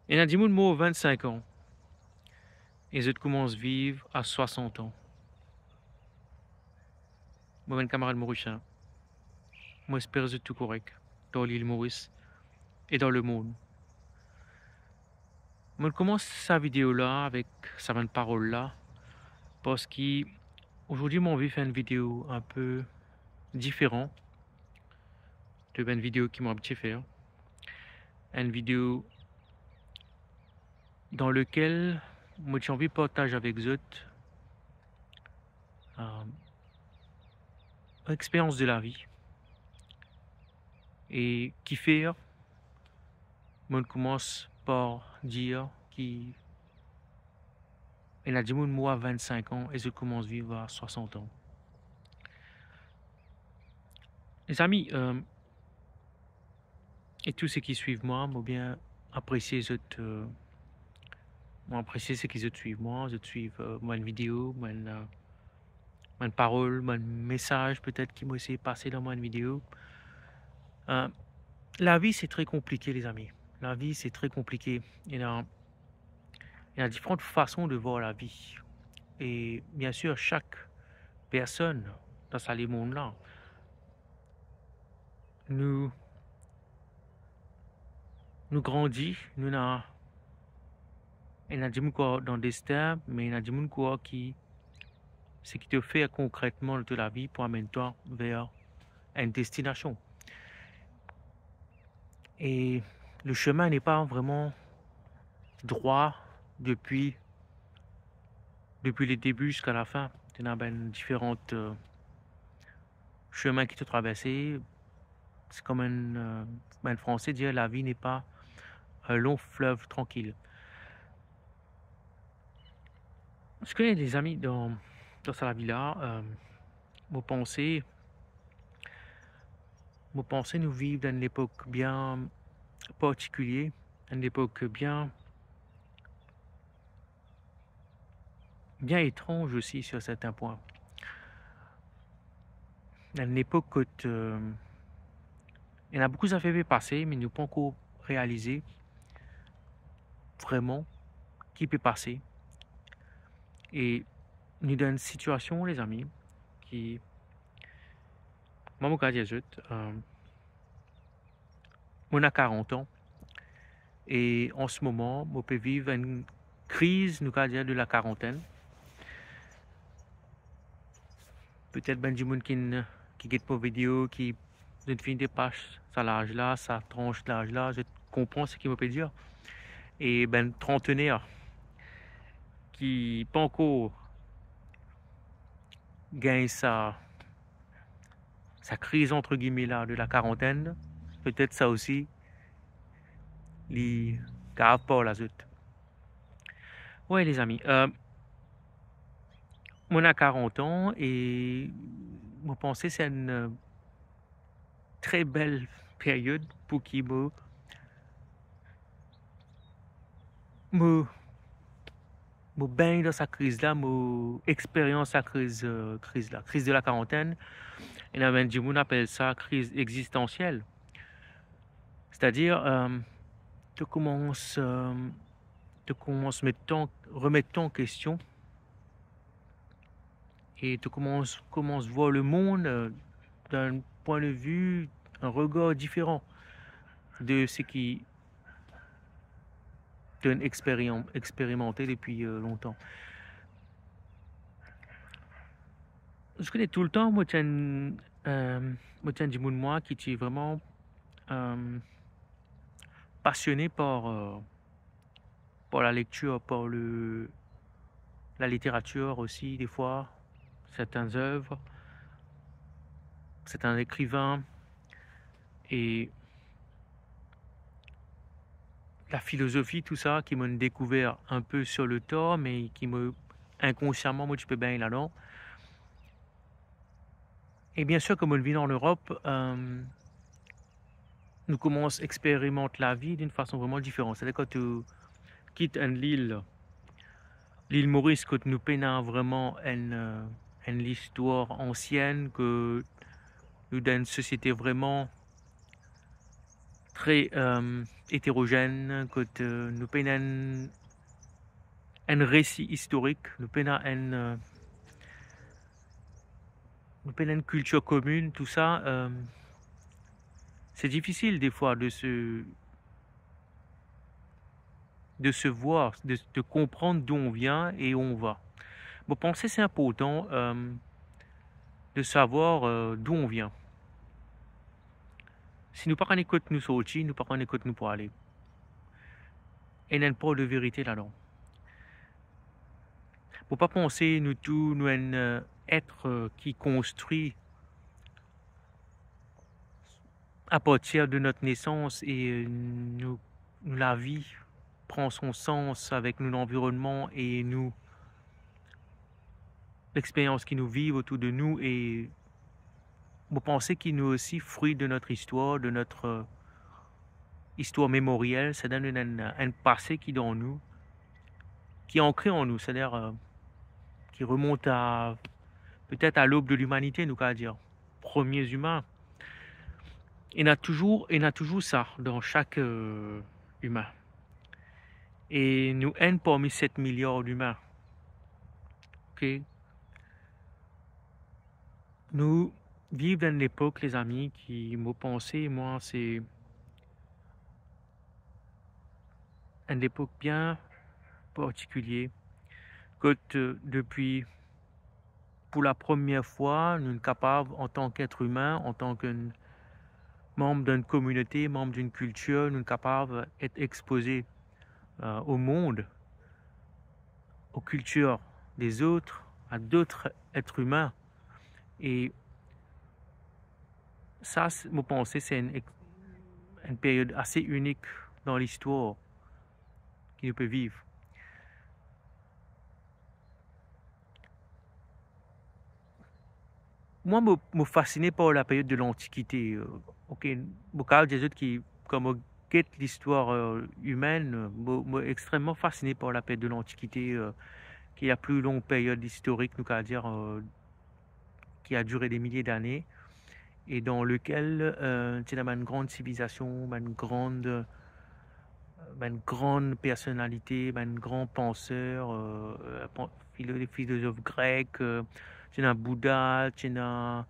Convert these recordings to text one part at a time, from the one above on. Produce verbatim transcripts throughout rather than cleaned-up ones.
Ena dimoun mor vinn-sink an e zot koumans viv a swasant an. Mo bann kamarad Morisien, mo esper zot tou korek dan lil Moris e dan lemond. Mo koumans sa video la avek sa bann parol la, parski azordi mo anvi fer enn video inpe diferan de bann video ki mo abitie fer. Enn video dan lekel mo ti anvi partaz avek zot, euh, experience de la vie e kifer mo koumans par dir ki ena dimoun mor a vinn-sink an e zot koumans viv a swasant an. Lezami, euh, e tou seki swiv mwa, mo bien apresie zot, euh, mo apresie seki zot swiv mwa, zot swiv, euh, mo bann video, mo bann, euh, mo bann parol, mo bann mesaz petet ki mo esey pase dan mo bann video. Euh, lavi se tre konplike, lezami. Lavi se tre konplike. Ena, ena diferan fason de vwar lavi. E biensir, sak personn dan sa lemond la, nou, nou grandi, nou ena, ena dimoun krwar dan destin, me ena dimoun krwar ki seki to fer konkretman dan to lavi pou amenn twa ver enn destinasion. E le chemin n'est pas vraiment droit depuis, depuis le début jusqu'à la fin. Ena bann diferan, euh, chemin ki to traverse. Se kom enn, euh, bann Franse dir, la vie n'est pas un long fleuve tranquille. Zot kone, lezami, dan, dan sa lavi la, euh, mo panse, mo panse nou viv dan enn lepok bien partikilie, enn lepok bien, bien etranz osi, sur certains points. Enn lepok kot, euh, ena boukou zafer pe pase, me nou pa ankor realize vreman ki pe pase. E nou dan enn sitiasion, lezami, ki, mwa, mo kapav dir zot, euh, mo ena karant an, e an se moman, mo pe viv enn kriz, nou kapav dir, de la karantenn. Petet bann dimoun ki, ki get mo video, ki zot finn depas sa laz la, sa trans laz la, zot konpran seki mo pe dir. E bann trantener ki pa ankor gagn sa, sa kriz, entre guillemets, la, de la karantenn, petet sa osi, li kapav parl a zot. Wi, lezami, euh, mo ena karant an e mo panse se enn, euh, tre bel period pou ki mo, mo, mo bengn dan sa kriz la, mo experience sa kriz, euh, kriz la, kriz de la karantenn. Ena bann dimoun apel sa kriz existansiel. Setadir, euh, to koumans, euh, to koumans met twa, remet twa an kestion e to koumans, koumans vwar lemond, euh, dan enn pwin de vi, enn regar diferan de seki to inn experian-, experimante depi, euh, lontan. Zot kone, toultan mo ti enn, euh, mo ti enn dimoun, mwa, ki ti vreman, euh, pasione par, euh, par la lecture, par le, la littérature aussi, des fois, certaines œuvres, certains écrivains, et la philosophie, tout ça, ki mo dekouver inpe sur le tar, me ki mo, inkonsiaman, mo ti pe bengn ladan. E biensir, kan mo vinn an Erop, euh, nou koumans experimant lavi d'une façon vraiment différente. C'est-à-dire, kan to kit enn lil, lil Moris, kot nou pena vreman enn, euh, enn listwar ansienn, ke nou dan enn sosiete vreman tre, euh, eterozenn, kot, euh, nou pena enn, enn resi istorik, nou pena enn, euh, nou pena enn kiltir komin, tou sa, euh, c'est difficile des fois de se, de se voir, de, de comprendre d'où on vient et où on va. Mo panse se inportan, euh, de savoir, euh, d'où on vient. Si nou pa kone kot nou sorti, nou pa kone kot nou pou ale. Ena enn par de verite ladan. Mo pa panse nou tou, nou enn, euh, et, euh, ki konstri a partir de notre naissance e, euh, nou, nou lavi pran son sans avek nou lanvironnman e nou, lexperyans ki nou viv otour de nou, e mo panse ki nou osi fri de notre histoire, de notre, euh, histoire mémorielle, c'est-à-dire enn, enn pase ki dan nou, ki ankre an nou, c'est-à-dire, euh, ki remont a, petet a l'aube de l'humanité, nou kav dir, premiers humains. Ena touzour, ena touzour sa dan sak, euh, imin. E nou enn parmi set miliar dimin. Ok? Nou viv dan enn lepok, lezami, ki, mo panse, mwa, se enn lepok bien partikilie, kot, euh, depi, pou la premie fwa, nou kapav, antan ki et imin, antan ki manm d'enn kominote, manm d'enn kiltir, nou kapav et expoze, euh, au monde, aux cultures des autres, à d'autres êtres humains. E sa, se, mo panse, se enn ex-, enn period ase inik dan listwar ki nou pe viv. Mwa, mo, mo fasine par la period de l'Antiquité. Euh, ok, mo kav dir zot ki, kan mo get listwar, euh, imenn, mo, mo extrememan fasine par la period de l'Antiquité, euh, ki la pli long period istorik, nou kav dir, euh, ki a dire des milliers d'années, et dans lequel, euh, ti ena bann gran sivilizasion, bann gran, euh, bann gran personalite, bann gran panser, euh, euh, pan-, filo-, filozof grek, euh, ti ena Bouda, ti ena,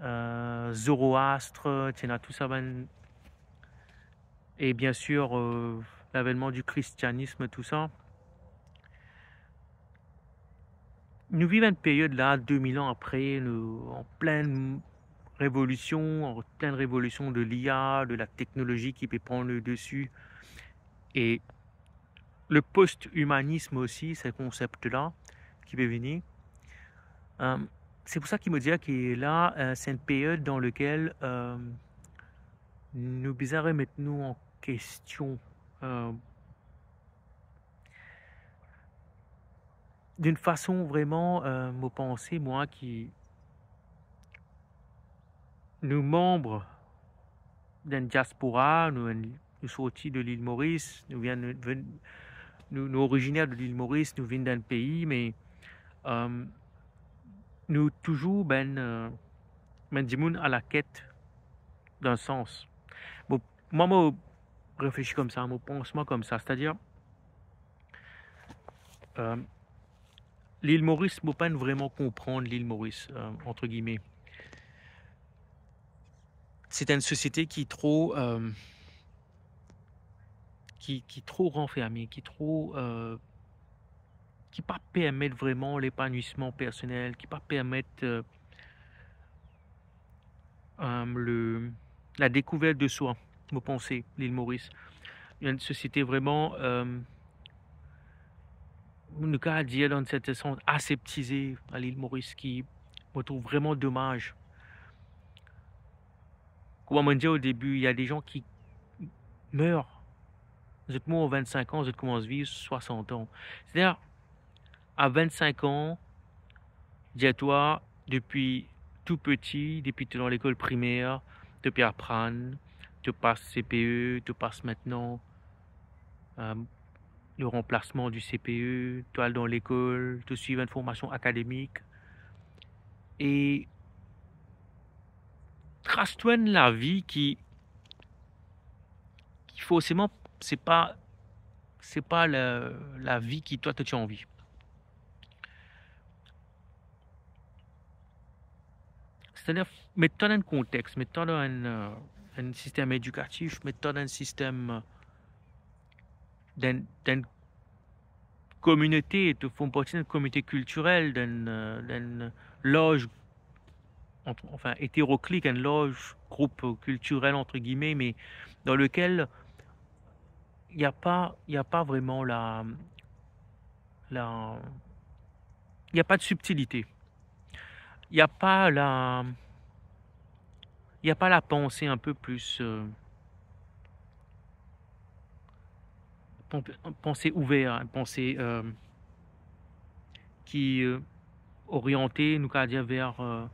euh, Zoroastre, ti ena tou sa bann, e bien sir, euh, lavenman di kristianism, tou sa. Nou viv enn period la, de mil an apre, nou an plin revolision, an plin revolision de l'I A, de la teknolozi ki pe pran le desi, e le post-imanism osi, se konsep la ki pe vini. Euh, se pou sa ki mo dir ki la, euh, se enn period dan lekel, euh, nou bizin remet nou an kestion, euh, d'enn fason vreman, euh, mo panse, mwa, ki nou manm d'enn diaspora, nou enn, nou sorti de lil Moris, nou vinn, nou vinn, nou, nou oriziner de lil Moris, nou vinn d'enn pei, me, euh, nou touzour bann, euh, bann dimoun alaket d'enn sans. Bon, mwa, mo reflesi koumsa, mo pans mwa koumsa, setadir, euh, lil Moris, mo pa'nn vreman konpran lil Moris, euh, entre guillemets. Se enn sosiete ki tro, euh, ki, ki tro ranferme, ki tro, euh, ki pa permet vreman lepanouisman personel, ki pa permet, euh, euh, le, la dekouvert de swa, mo panse, lil Moris. Enn sosiete vreman, euh, nou kav dir, dan serten sans, aseptize a lil Moris, ki mo trouv vreman domaz. Kouma mo dir o debi, ena de zan ki mor, zot mor vinn-sink an, zot koumans viv swasant an. Setadir, a vinn-sink an, dir twa, depi tou peti, depi to dan lekol primer, to pe aprann, to pas C P E, to pas mintnan, euh, le ranplasman di C P E, to al dan lekol, to swiv enn formasion akademik, e tras twa enn lavi ki forseman, se pa, se pa la, la vi ki twa, to ti anvi. Setadir, met twa dan enn kontex, met twa dan enn, euh, enn sistem edikatif, met twa dan enn sistem, euh, dan, dan enn kominote, to form parti dan enn kominote kiltirel, dan enn, euh, dan enn larz, ant-, anfin, eteroklik, enn larz group kiltirel, antre gime, me dan lekel y a pa, y a pa vreman la, la, y a pa de sibtilite. Y a pa la, y a pa la panse enn pe plis, euh, pan-, panse ouver, enn panse, euh, ki, euh, oriante, nou kav dir, ver, euh,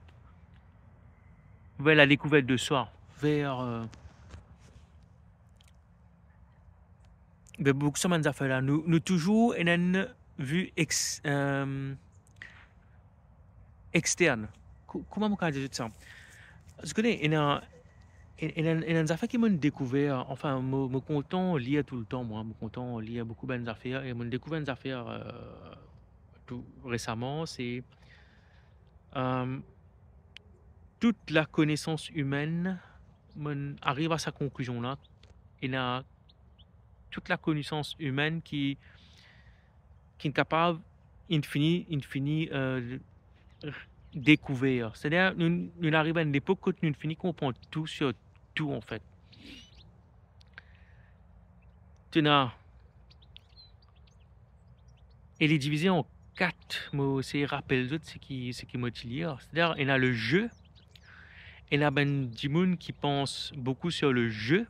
ver la dekouvert de swa, ver, euh, be, boukou sa bann zafer la, nou, nou touzour ena enn vi ex-, euh, externe. Ko-, kouma mo kav dir zot sa? Zot kone, ena, ena, ena enn zafer ki mo'nn dekouver, anfin, mo, mo kontan lir toultan, mwa, mo kontan lir boukou bann zafer, e mo'nn dekouver enn zafer, euh, tou resaman, se, euh, tout la konesans imenn, mo'nn ariv a sa konklizion la, ena tout la konesans imenn ki, ki'nn kapav, inn fini, inn fini, euh, dekouver. Setadir, nou, nou ariv a enn lepok kot nou fini konpran tou sir tou, anfet. To ena, e li divize an kat, mo sey rapel zot seki, seki mo ti lir. Setadir, ena le je, ena bann dimoun ki pans boukou sir le je,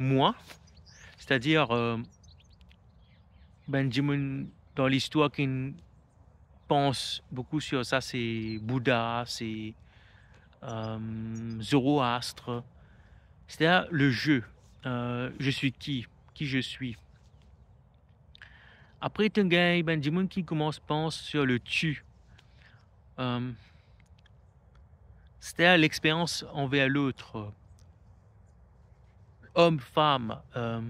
mwa, setadir, euh, bann dimoun dan listwar ki'nn pans boukou sir sa, se Bouda, se, euh, Zoroastre. Setadir le je, euh, je suis qui, qui je suis. Apre, to gagn bann dimoun ki koumans pans sir le tu. Euh, setadir lexperyans anver lot, om, fam, euh,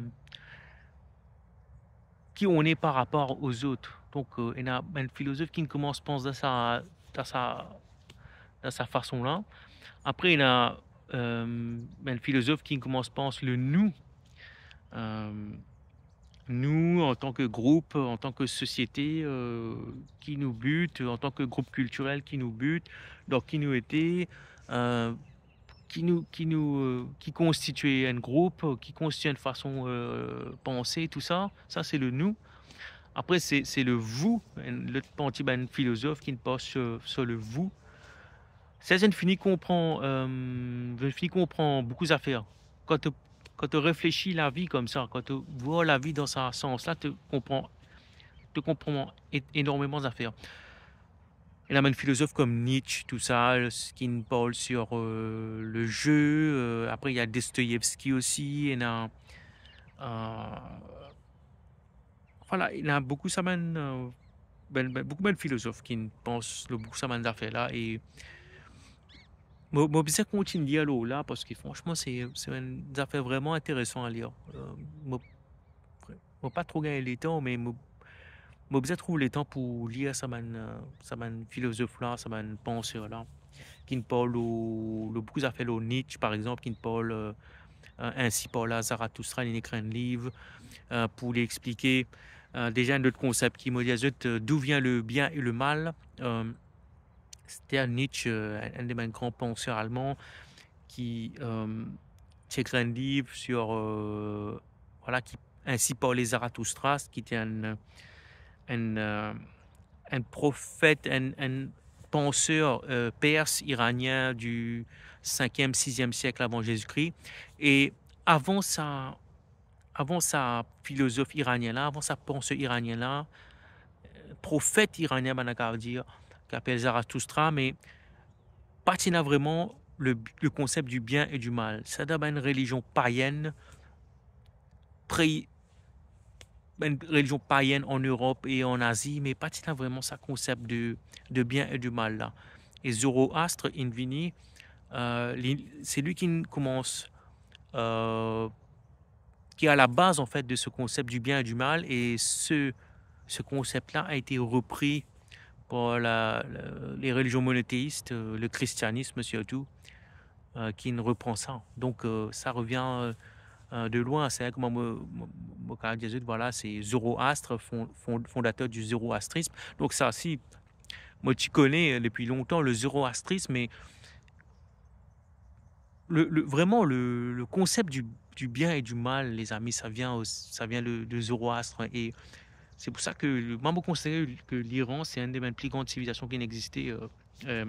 qui on est par rapport aux autres. Donk, euh, ena bann filozof ki koumans pans dan sa, dan sa, dan sa fason la. Apre, ena, euh, bann filozof ki koumans pans le nous. Euh, nou, antan ki group, antan ki sosiete, euh, ki nou bi, antan ki group kiltirel, ki nou bi, dan ki nou ete, euh, ki nou, ki nou, euh, ki konstitie enn group, ki konstitie enn fason, euh, panse, tou sa, sa se le nous. Apre, se, se le vous, enn lot parti bann filozof ki pans sir, sir le vous. Sa, zot fini konpran, euh, zot fini konpran boukou zafer. Kan to, kan to reflesi lavi koumsa, kan to vwar lavi dan sa sans la, to konpran, to konpran e-, enormeman zafer. Ena bann filozof kom Nietzsche, tou sa, ki parl sir, euh, le je, euh, apre, ena Dostoïevski osi, ena, euh, vwala, ena boukou sa bann, euh, bann, bann, boukou bann filozof ki pans lor boukou sa bann zafer la, e mo, mo bizin kontign lir lor la, parski fransman, se, se enn zafer vreman interesan a lir. Euh, mo, mo pa tro gagn letan, me mo, mo bizin trouv letan pou lir sa bann, euh, sa bann filozof la, sa bann panser la, ki parl lor, lor boukou zafer, lor Nietzsche, par exanp, ki parl, euh, euh, Ainsi parla Zarathustra, li ekrir enn liv, euh, pou li explike, euh, deza enn lot konsep ki, mo dir zot, euh, d'où vient le bien et le mal. Euh, Setadir Nietzsche, euh, enn, enn de bann gran panser alman ki, euh, ti ekrir enn liv sir, euh, vwala, ki, Ainsi parlait Zarathustra, ki ti enn, enn, euh, enn profet, enn, enn panser, euh, pers iranien du cinquième, sixième siècle avant Jésus-Christ. E avan sa, avan sa filozof iranien la, avan sa panser iranien la, euh, profet iranien, bann la kav dir, ki apel Zarathustra, me pa ti ena vreman le, le konsep du bien et du mal. Setadir bann relizion payenn, pre-, bann relizion payenn an Erop e an Azi, me pa ti ena vreman sa konsep de, de bien et du mal la. E Zoroastre inn vini, euh, li, se li ki koumans, euh, qui est à la base, en fait, de ce concept du bien et du mal. Et ce, ce concept-là a été repris par la, la- les religions monothéistes, euh, le christianisme surtout, euh, qui reprend ça. Donc, euh, ça revient euh, euh, de loin. C'est comme moi, moi, moi, quand je dis, voilà, c'est Zoroastre, fon- fon- fondateur du zoroastrisme. Donc, ça aussi, moi, tu connais euh, depuis longtemps le zoroastrisme, mais le, le- vraiment, le, le concept du, du bien et du mal, les amis, ça vient, au- ça vient de, de Zoroastre. Et c'est pour ça que le- moi, je considère que l'Iran, c'est une des plus grandes civilisations qui existait. Euh, euh,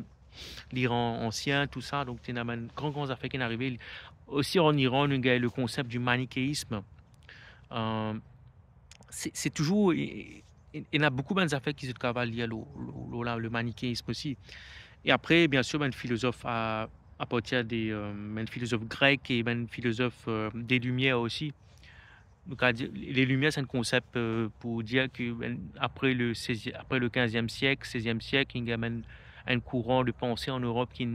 L'Iran ancien, tout ça, donc, il y a une grande, grande affaire qui est arrivée. Aussi en Iran, on a le concept du manichéisme. Euh, c'est c'est toujours, il il y en a beaucoup de affaires qui se travaillent liées au, au- au- là, le manichéisme aussi. Et après, bien sûr, ben, philosophe à, à partir des euh, ben, philosophes grecs et ben, philosophes euh, des Lumières aussi. Donc, à dire- les Lumières, c'est un concept euh, pour dire que ben, après, le seizième, après le quinzième siècle, seizième siècle, il y a ben, un courant de pensée en Europe qui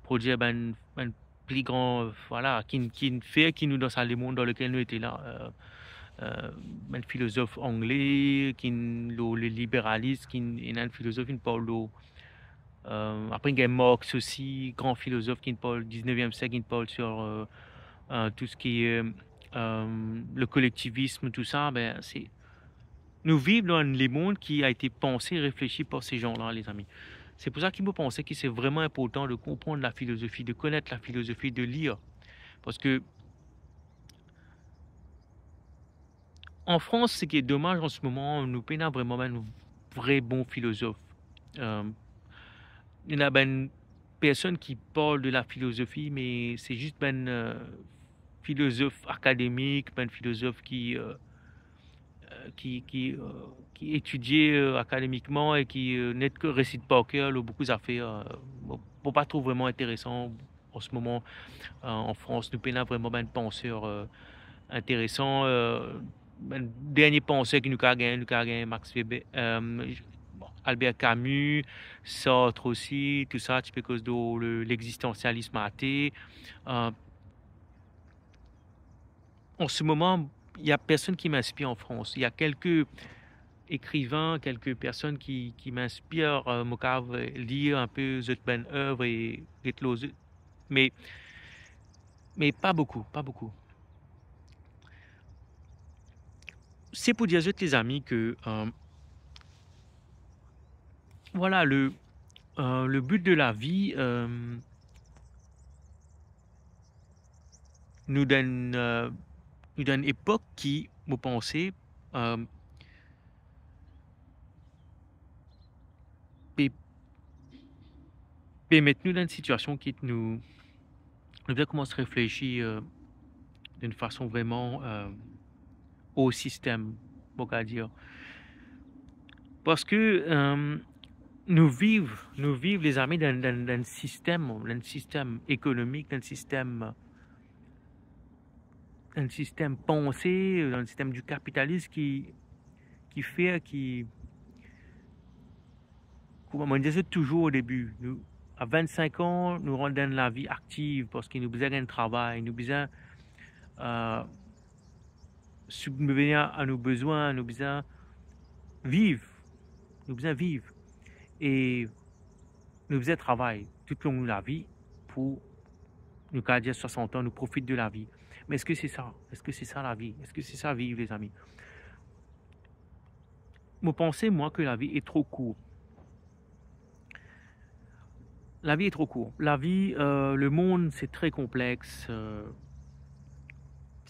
produit ben, un plus grand, euh, voilà, qui, qui fait que nous, dans ce monde dans lequel nous étions là, euh, euh, un philosophe anglais, qui, le, le libéralisme, qui est un philosophe, une parle euh, après, il y a Marx aussi, grand philosophe qui parle dix-neuvième siècle, qui parle sur euh, euh, tout ce qui est euh, le collectivisme, tout ça. Ben, c'est nous vivons dans un monde qui a été pensé, réfléchi par ces gens-là, les amis. C'est pour ça que je pense que c'est vraiment important de comprendre la philosophie, de connaître la philosophie, de lire. Parce que en France, ce qui est dommage en ce moment, nou pena vraiment un vrai bon philosophe. Euh, il y a ben personne qui parle de la philosophie, mais c'est juste ben euh, philosophe académique, ben philosophe qui euh, euh, qui, qui, euh, qui étudie euh, académiquement et qui euh, n'est que récite par cœur le, beaucoup d'affaires. Euh, bon, bon, pas trop vraiment intéressant en ce moment euh, en France. Nou pena vraiment ben penseur euh, intéressant. Euh, ben, dernier penseur qui nous a gagné, nous a gagné Max Weber, euh, Albert Camus, Sartre aussi, tout ça, tu peux cause de l'existentialisme athée. Euh, en ce moment, il n'y a personne qui m'inspire en France. Il y a quelques écrivains, quelques personnes qui, qui m'inspirent. Euh, mo kav lire un peu zot bann œuvre et get lor zot. Mais, mais pas beaucoup, pas beaucoup. C'est pour dire zot, les amis, que euh, voilà, le, euh, le but de la vie, euh, nou dan, euh, nou dan epok ki, mo panse, euh, pe, pe met nou dan sitiasion ki nou, nou bizin koumans reflesi euh, d'une façon vraiment euh, au système, mo kav dir. Parce que euh, nou viv, nou viv, les amis, dan, dan, dan sistem, dan sistem ekonomik, dan sistem, dan sistem panse, dan sistem du kapitalism ki, ki fer ki, kouma mo dir touzour o debi, nou, a vennsenk an, nou rant dan lavi aktiv, parski nou bizin gagn travay, nou bizin euh, sibvenir a nou bezwin, nou bizin viv, nou bizin viv. E nou bizin travay toutlong nou lavi pou, nou kav dir, swasant an, nou profit de lavi. Me eski se sa? Eski se sa lavi? Eski se sa viv, lezami? Mo panse, mwa, ke lavi est trop court. Lavi est trop court. Lavi, euh, le monde, c'est très complexe. Euh,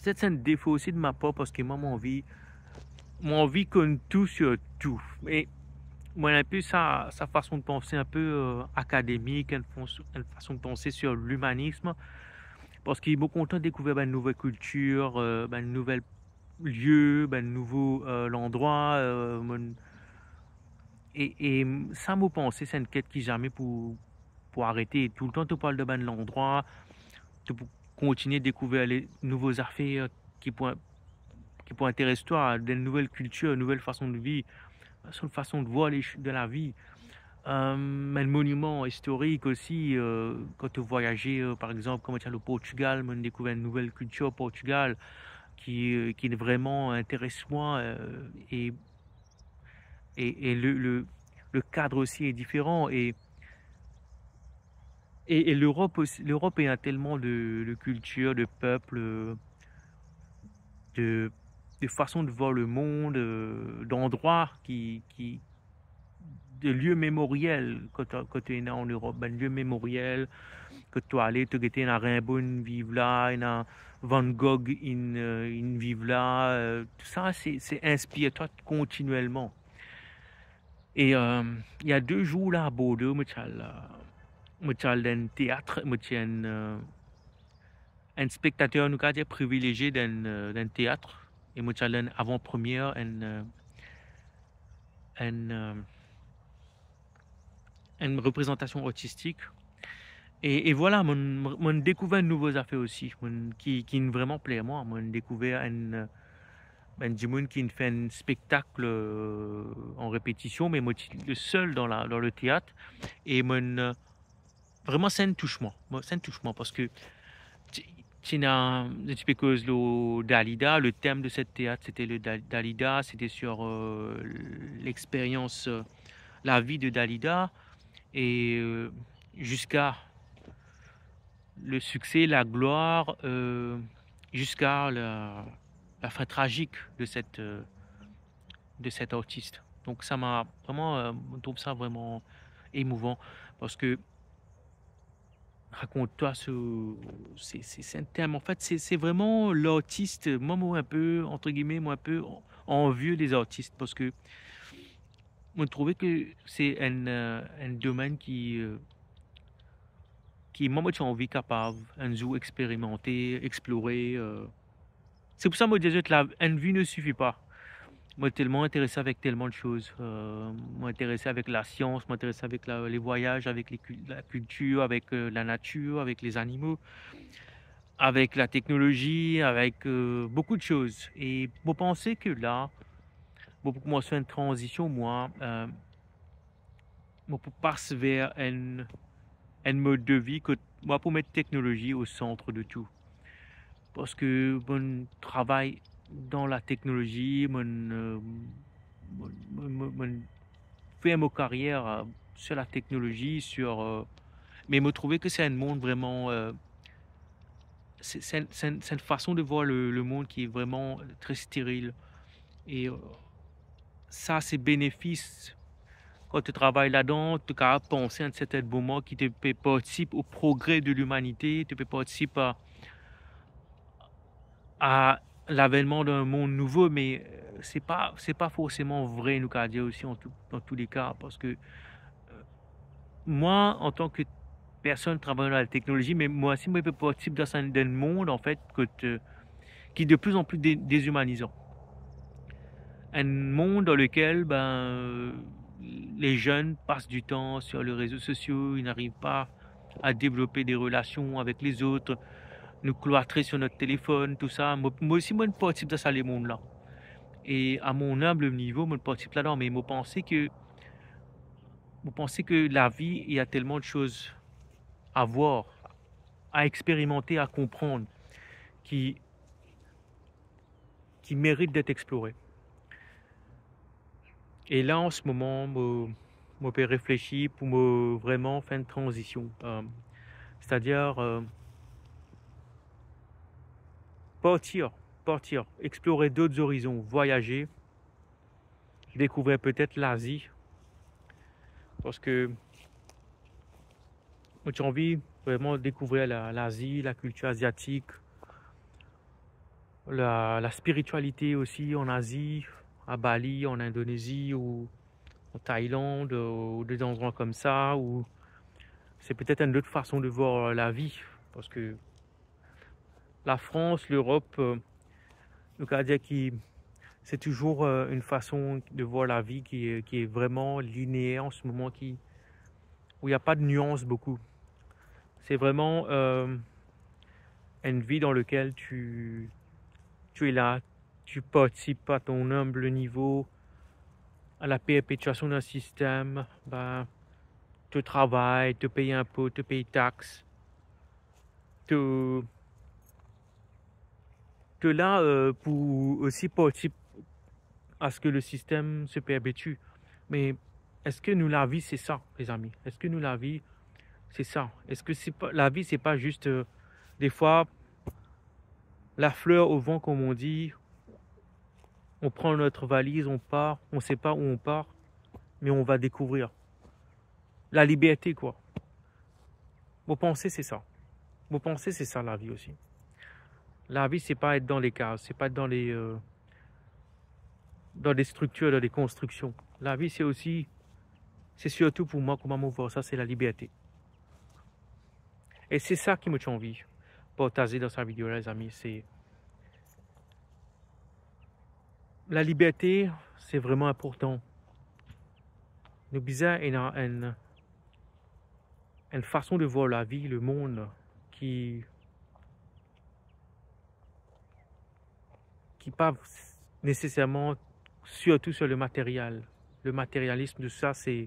petet se enn defo osi de ma par, parski mwa, mo anvi, mo anvi konn tou sir tou. E mo ena inpe sa, sa fason de panse inpe euh, akademik, enn fas-, enn fason de panse sir limanism. Parski mo kontan dekouver bann nouvel kiltir, euh, bann nouvel lie, bann nouvo euh, landrwa. Euh, mo, e, e sa, mo panse, se enn ket ki zame pou, pou arete. Toultan to pou al dan bann landrwa, to pou kontigne dekouver le nouvo zafer ki pou, ki pou interes twa, de nouvel kiltir, nouvel fason de viv, son fason de voir les ch-, de lavi. Euh, bann moniman istorik osi, euh, kan to vwayaze, euh, par exanp, kouma ti al o Portigal, mo dekouver enn nouvel kiltir Portigal, qui, euh, qui vraiment intéresse moi, euh, et, et, et le, le, le cadre aussi est différent. Et, et, et l'Europe aussi, l'Europe a tellement de, de culture, de peuple, euh, de, de façon de voir le monde, euh, d'endroits qui, qui, de lieu mémoriel, kot, kot ena an Erop, bann lieu mémoriel, kot to ale, to gete ena Rimbaud inn viv la, ena Van Gogh inn, euh, inn viv la, euh, tou sa, se, se inspir twa kontinielman. E, euh, il y a deux jours la, a Bordeaux, mo ti al, euh, mo ti al dan enn teat, mo ti enn, euh, enn spektater, nou kapav dir, privilezie dan, euh, dan enn teat. E mo ti al dan enn avan-premie, enn, euh, enn, euh, enn reprezantasion artistik. E, e vwala, mo, mo, mo dekouver enn nouvo zafer osi, mo, ki, ki inn vreman pler mwa. Mo dekouver enn, euh, enn dimoun ki inn fer enn spektak, euh, an repetision, me mo ti le sel dan la, dan le teat. E mo, euh, vreman, sa inn tous mwa. Mo, sa inn tous mwa parski ti, ti ena, ti pe koz lor Dalida. Le thème de cette théâtre, c'était le Da-, Dalida, c'était sur, euh, l'expérience, euh, la vie de Dalida, et, euh, jusqu'à le succès, la gloire, euh, jusqu'à la, la fin tragique de cette, euh, de cet artiste. Donc ça m'a vraiment, euh, je trouve ça vraiment émouvant, parski rakont twa, se, se, se, se enn tem. An fet, se, se vreman lartis. Mwa, mo enn pe, antre gime, mo enn pe anvie dezartis, parski mo trouve ki se enn, euh, enn domenn ki, euh, ki mwa, mo ti anvi kapav enn zour experimante, explore, euh, Se pou sa mo dir zot, la, enn vi ne sifi pa. Mo telman interese avek telman de soz. Euh, mo interese avek lasians, mo interese avek la, les voyages, avek les cul-, la kiltir, avek, euh, la natir, avek les animaux, avek la teknolozi, avek, euh, boukou de soz. E mo panse ki la, mo pou koumans fer enn tranzision, mwa, euh, mo pou pas ver enn, enn mod de vi kot mwa pou met teknolozi o sant de tou. Parski mo travay dan la teknolozi, mo, euh, mo, mo, mo, mo fer mo karier, euh, sur la teknolozi, sur, euh, me mo trouve ki se enn mond vreman, euh, se, se, se, se enn fason de vwar le, le mond ki vreman tre steril. E, euh, sa, se benefis. Kan to travay ladan, to kapav panse a enn serten moman ki to pe partisip o progre de limanite, to pe partisip a, a lavenman dan enn mond nouvo, me, euh, se pa, se pa forseman vre, nou kapav dir osi, an tou, dan tou le ka, parski, euh, mwa, antan ki personn travay dan la teknolozi, me mwa osi, mo pe partisip dan sa, dan enn mond, an fet, kot, euh, ki de plus en plus dé-, déhumanisant. Enn mond dan lekel, ben, euh, les jeunes passent du temps sur les réseaux sociaux, ils n'arrivent pas à développer des relations avec les autres, nou kloitre sur notre téléphone, tou sa. Mo, mo osi, mo partisip dan sa lemond la. E a mon humble niveau, mo partisip ladan, me mo panse ki, mo panse ki lavi, il y a tellement de choses à voir, à expérimenter, à comprendre, ki, ki merit d'être exploré. E la, an se moman, mo, mo pe reflesi pou mo vreman fer enn tranzision. Euh, c'est-à-dire, euh, partir, partir, explorer d'autres horizons, voyager, découvrir peut-être l'Asie. Parski mo ti anvi vreman dekouvrir la, Lazi, la kiltir aziatik, la, la spiritialite osi an Azi, a Bali, an Indonezi ou an Tailand, ou de landrwa koumsa, ou se petet enn lot fason de vwar lavi, parski Lafrans, Lerop, euh, nou kapav dir ki se touzour, euh, enn fason de vwar lavi ki, ki est vraiment linéaire en ce moment, ki, où il y a pas de nuance beaucoup. C'est vraiment, euh, une vie dans laquelle tu, tu es là, tu participes à ton humble niveau à la perpétuation d'un système, ben, tu travailles, tu payes impôts, tu payes taxes, tu, to la, euh, pou osi partisip a ce que le système se perpétue. Me eski nou lavi se sa, lezami? Eski nou lavi se sa? Eski se pa, lavi, c'est pas juste, euh, des fois, la fleur au vent, comme on dit, on prend notre valise, on part, on sait pas où on part, mais on va découvrir. La liberté, quoi. Mo panse se sa. Mo panse se sa lavi osi. Lavi, c'est pas être dans les cases, c'est pas être dans les, euh, dans des structures, dans des constructions. Lavi, c'est aussi, c'est surtout pour moi, kouma mo vwar sa, c'est la liberté. E se sa ki mo ti anvi partaze dan sa video la, lezami. Se, la liberte, se vreman inportan. Nou bizin ena enn, enn fason de vwar lavi, lemond ki, ki pa neseserman sirtou sur le materiel. Le materialisme, tout sa, se,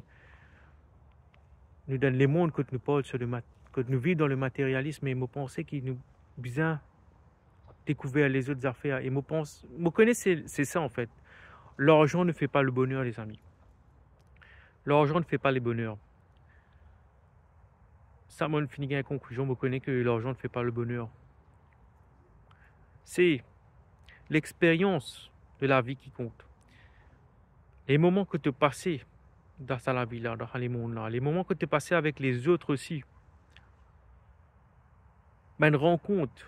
nou dan lemond kot nou parl sur le mat-, kot nou viv dan le materialisme, e mo panse ki nou bizin dekouver lezot zafer. E mo panse, mo kone se, se sa, an fet. L'argent ne fait pas le bonheur, les amis. L'argent ne fait pas le bonheur. Sa, mo finn gagn konklizion, mo kone ke l'argent ne fait pas le bonheur. Se lexperyans de lavi ki kont. Le moman ke to pase dan sa lavi la, dan sa lemond la, le moman ke to pase avek lezot osi, bann rankont,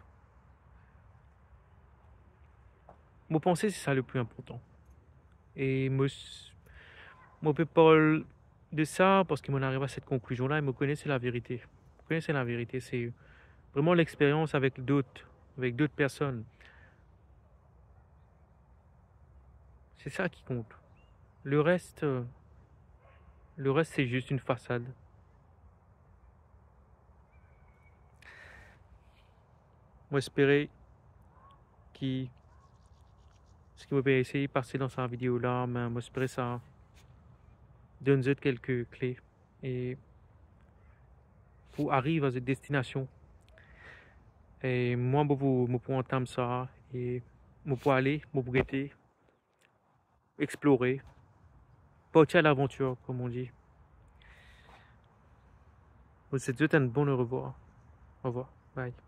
mo panse se sa le pli inportan. E mo, mo pe parl de sa parski mo ariv a set konklizion la e mo kone se laverite. Mo kone se laverite, se vreman lexperyans avek dot, avek dot personn. Se sa ki kont. Le reste, le reste, c'est juste une façade. Mo espere ki seki mo pe esey pase dan sa video la, me mo espere sa donn zot kelke kle e pou ariv a zot destinasion. E mwa, mo pou, mo pou antam sa e mo pou ale, mo pou gete, explore, partir à l'aventure, comme on dit. Mo swet zot enn bon au revoir. Au revoir. Bye.